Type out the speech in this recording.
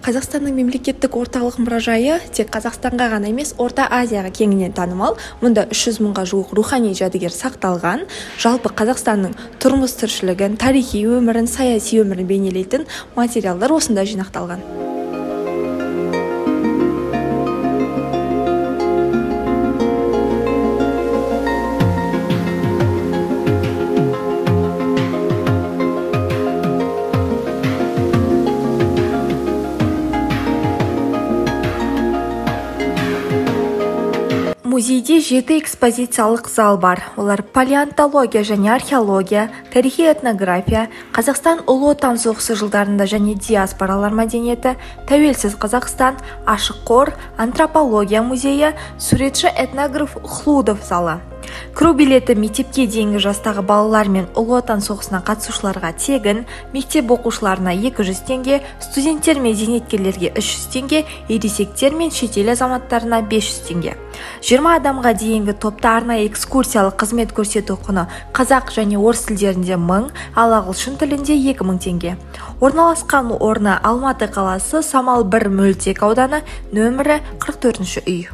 Қазақстанның мемлекеттік орталық мұражайы тек Қазақстанға ғана емес, Орта Азияға кеңінен танымал. Мұнда 300 мыңға жуық рухани жәдігер сақталған. Жалпы Қазақстанның тұрмыс тіршілігін, тарихи өмірін, саяси өмірін бейнелейтін материалдар осында жинақталған. Музейде 7 экспозициялық зал бар. Олар палеонтология және археология, тарихи этнография, Қазақстан Ұлы Отан соғысы жылдарында және диаспоралар мәдениеті, тәуелсіз Қазақстан, ашық қор, антропология музейі, суретші этнограф Хлудов залы. Кіру билеті мектепке дейінгі жастағы балалар мен Ұлы Отан соғысына қатысушыларға тегін, мектеп оқушыларына 200 теңге, студенттер мен зейнеткерлерге 300 теңге, ересектер мен шетел азаматтарына 500 теңге. 20 адамға дейінгі топта арнайы экскурсиялық қызмет көрсету құны қазақ және орыс тілдерінде 1000, ал ағылшын тілінде 2000 теңге. Орналасқан орны Алматы қаласы, Самал 1 мөлтек ауданы, нөмірі 44 үй.